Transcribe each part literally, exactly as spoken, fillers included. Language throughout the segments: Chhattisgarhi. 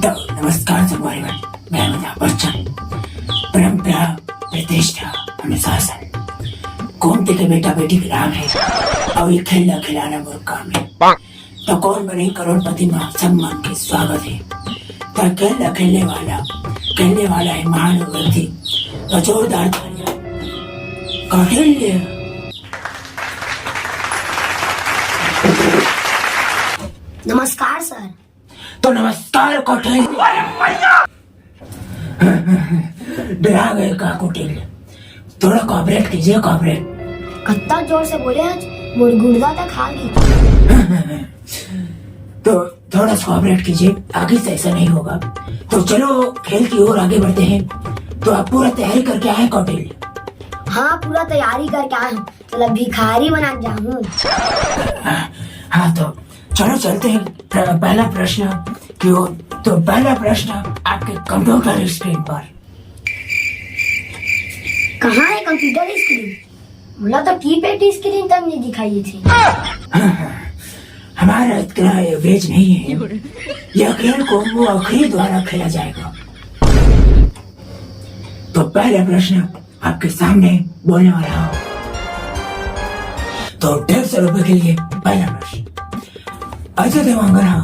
नमस्कार संगवारी मन, मैं अमिताभ बच्चन। परंपरा, प्रतिष्ठा, अनुशासन, गोमती के बेटा बेटी के नाम है और ये खेलना खिलाना मोर काम है। तो कौन बने करोड़पति में आप सब मन के स्वागत है। तो खेलना खेलने वाला, खेलने वाला है महान व्यक्ति, तो जोरदार तालियां। कौटिल्य। नमस्कार सर। तो नमस्कार कौटिल्य। डरा गए का कौटिल्य? थोड़ा कॉपरेट कीजिए, कॉपरेट। कत्ता जोर से बोले आज, मोर गुर्दा तक हाल गई। तो थोड़ा सा कॉपरेट कीजिए, आगे से ऐसा नहीं होगा। तो चलो खेल की ओर आगे बढ़ते हैं। तो आप पूरा तैयारी करके आए कौटिल्य? हाँ, पूरा तैयारी करके आए हूँ। चलो भिखारी बना जाऊँ। हाँ, तो चलो चलते हैं। प्र-, पहला प्रश्न की ओर। तो पहला प्रश्न आपके कंप्यूटर स्क्रीन पर। कहाँ है कंप्यूटर स्क्रीन? मुला तो कीपैड स्क्रीन तक नहीं दिखाई थी। हमारा इतना एवरेज नहीं है। यह खेल कॉम्बो आखिरी द्वारा खेला जाएगा। तो पहला प्रश्न आपके सामने बोलने वाला हूँ। तो डेढ़ सौ रुपए के लिए पहला प्रश्न। अजय देवांगन हा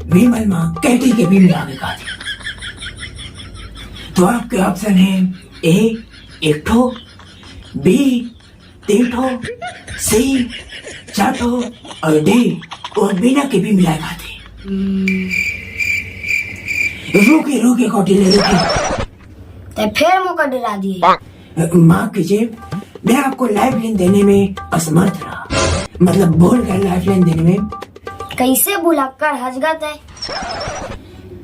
विमल माँ कैटी के भी मिला के कहा था। तो आपके ऑप्शन है ए एक ठो, बी तीन ठो, सी चार ठो और डी और बीना के भी मिला के कहा थे। रुके रुके कौटिल्य रुके। ते फिर मौका डरा दिए। माफ कीजिए, मैं आपको लाइफलाइन देने में असमर्थ रहा, मतलब भूल गया लाइफलाइन देने में। कैसे भुलक्कड़ हजगत है?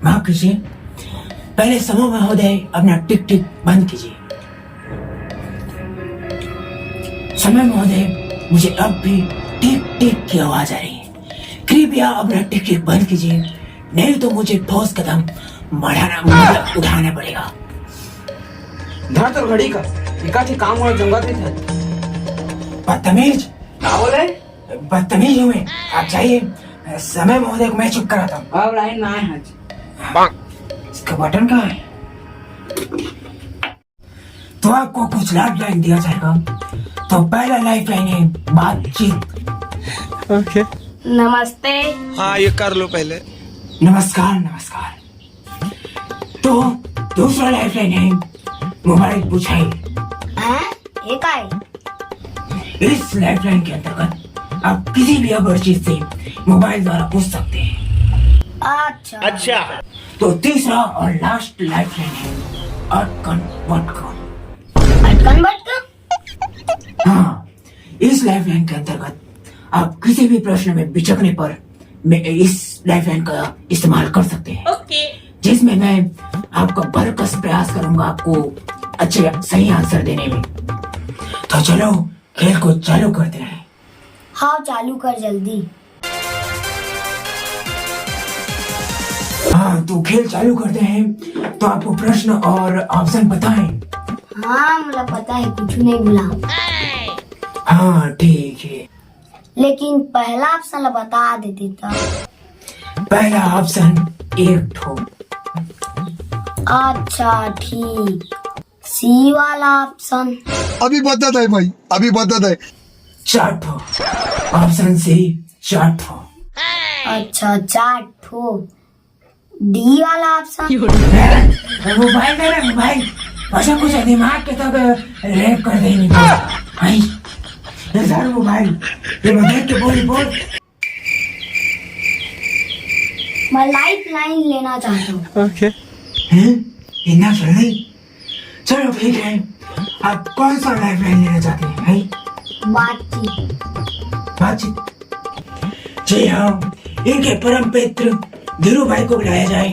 माफ कीजिए, पहले समूह महोदय अपना टिक टिक बंद कीजिए। समय महोदय, मुझे अब भी टिक टिक की आवाज आ रही है। कृपया अपना टिक टिक बंद कीजिए, नहीं तो मुझे ठोस कदम बढ़ाना, मतलब उठाना पड़ेगा। धर तोर घड़ी का, एकाठी काम वाला जंगल नहीं था। बदतमीज। क्या बोले? बदतमीज हूँ मैं। आप जाइए, समय महोदय को मैं चुप कराता हूँ। अब लाइन ना है आज। इसका बटन कहाँ है? तो आपको कुछ लाइफलाइन दिया जाएगा। तो पहला लाइफलाइन है बातचीत। ओके। नमस्ते। हाँ, ये कर लो पहले। नमस्कार, नमस्कार। तो दूसरा लाइफलाइन है मोबाइल बुझाई। हाँ, ये का है? इस लाइफलाइन के अंतर्गत आप किसी भी अपरिचित से मोबाइल द्वारा पूछ सकते हैं। अच्छा। अच्छा। तो तीसरा और लास्ट लाइफलाइन है अटकन बटकन। अटकन बटकन? हाँ, इस लाइफलाइन के अंतर्गत आप किसी भी प्रश्न में बिचकने पर मैं इस लाइफलाइन का इस्तेमाल कर सकते हैं। ओके। जिसमें मैं आपका भरकस प्रयास करूंगा आपको अच्छे सही आंसर देने में। तो चलो खेल को चालू करते हैं। हाँ, चालू कर जल्दी। हाँ, तो खेल चालू करते हैं। तो आपको प्रश्न और ऑप्शन पता है? हाँ, मुला पता है, कुछ नहीं बोला। हाँ, ठीक है। लेकिन पहला ऑप्शन ला बता देते तो। पहला ऑप्शन एक ठो। अच्छा, ठीक। सी वाला ऑप्शन। अभी बदत है भाई, अभी बदत है। चार ठो। ऑप्शन सी, चार ठो। अच्छा, चार ठो। डी वाला ऑप्शन। मोबाइल दे रे मोबाइल। ऐसा कुछ दिमाग के तो रेप कर देंगे। भाई, ये सारा मोबाइल, ये मोबाइल के बोल, बोल। मैं लाइफलाइन लेना चाहता हूँ। ओके। हैं? इतना जल्दी? चलो ठीक है, आप कौन सा लाइफलाइन लेना चाहते हैं भाई? बातचीत। बातचीत? जी हाँ, इनके परम मित्र धीरू भाई को बुलाया जाए।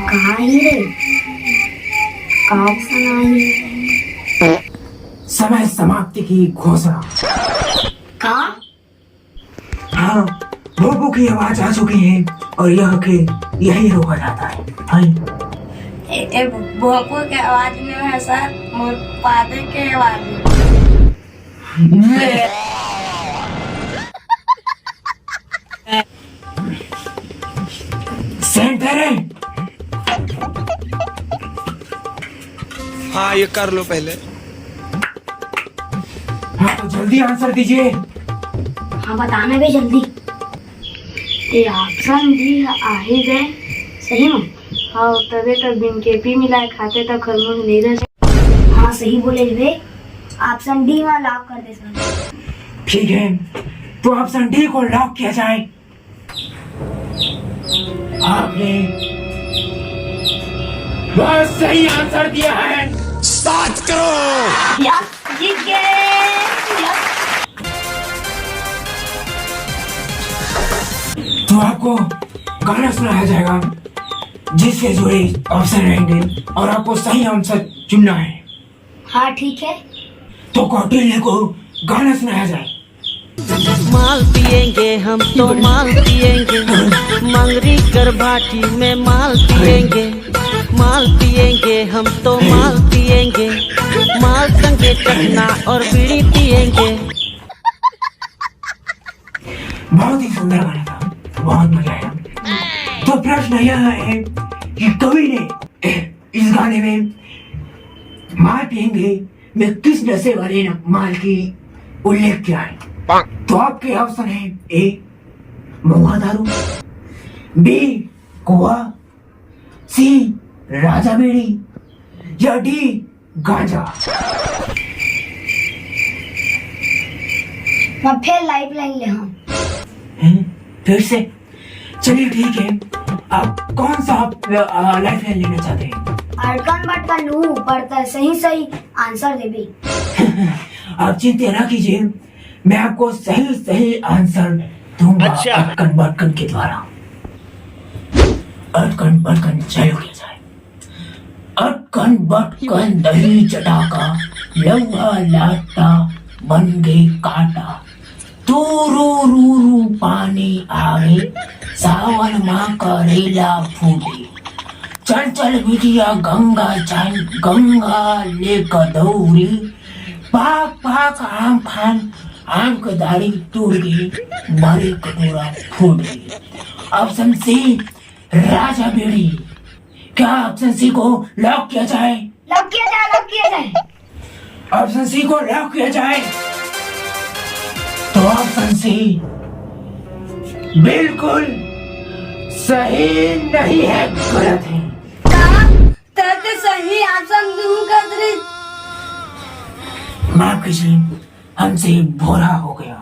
कहाँ ही रे? कहाँ सुनाई? समय समाप्ति की घोषणा। का? हाँ, भोपू की आवाज आ चुकी है और यह खेल यही रोका जाता है। हाँ। ए, ए, भोपू के आवाज नहीं है सर, मोर पादे के आवाज है। हाँ, ये कर लो पहले। हाँ, तो जल्दी आंसर दीजिए। हाँ, बताना भी जल्दी। ये ऑप्शन डी आ ही गए सही में। हाँ, तबे तो बिन केपी मिलाए खाते तो खरमूस नहीं रह। हाँ, सही बोले रे। ऑप्शन डी में लॉक कर दे सर। ठीक है, तो ऑप्शन डी को लॉक किया जाए। आपने बहुत सही आंसर दिया है। स्टार्ट करो। यस, जीत गए। यस। तो आपको गाना सुनाया जाएगा, जिससे जुड़े ऑप्शन रहेंगे और आपको सही आंसर चुनना है। हाँ, ठीक है। तो कौटिल्य को गाना सुनाया जाए। माल पिएंगे हम तो माल पिएंगे, मंगरी कर भाटी में माल पिएंगे। माल पिएंगे हम तो माल पिएंगे, माल संगे चखना और बीड़ी पिएंगे। बहुत ही सुंदर गाना था, बहुत मजा आया। तो प्रश्न यह है कि कवि ने इस गाने में माल पिएंगे में किस नशे वाले न-, माल की उल्लेख किया है? तो आपके ऑप्शन है, ए महुआ दारू, बी गोवा, सी राजा बीड़ी या डी गांजा। मैं फिर लाइफ लाइन ले हाँ। हैं? फिर से? चलिए ठीक है, आप कौन सा आप लाइफ लाइन लेना चाहते हैं? अटकन बटकन लू पड़ता है, सही सही आंसर देबी। आप चिंता ना कीजिए, मैं आपको सही सही आंसर दूंगा। अच्छा। अटकन बटकन के द्वारा। अटकन बटकन चालू किया जाए। अटकन बटकन दही चटाका, लौहा लाटा बन गए काटा। तू रू रू रू पानी आवे, सावन माँ करेला फूटे। चल चल बिटिया गंगा चाई, गंगा लेकर दौड़ी। पाक पाक आम फान, आम के दाढ़ी टूट गई, बड़े कटोरा फूट गई। ऑप्शन सी राजा बीड़ी। क्या ऑप्शन सी को लॉक किया जाए? लॉक किया जाए, लॉक किया जाए। ऑप्शन सी को लॉक किया जाए। तो ऑप्शन सी बिल्कुल सही नहीं है, गलत है। तब तो सही ऑप्शन दू कर दे। माफ कीजिए, हमसे भोरा हो गया।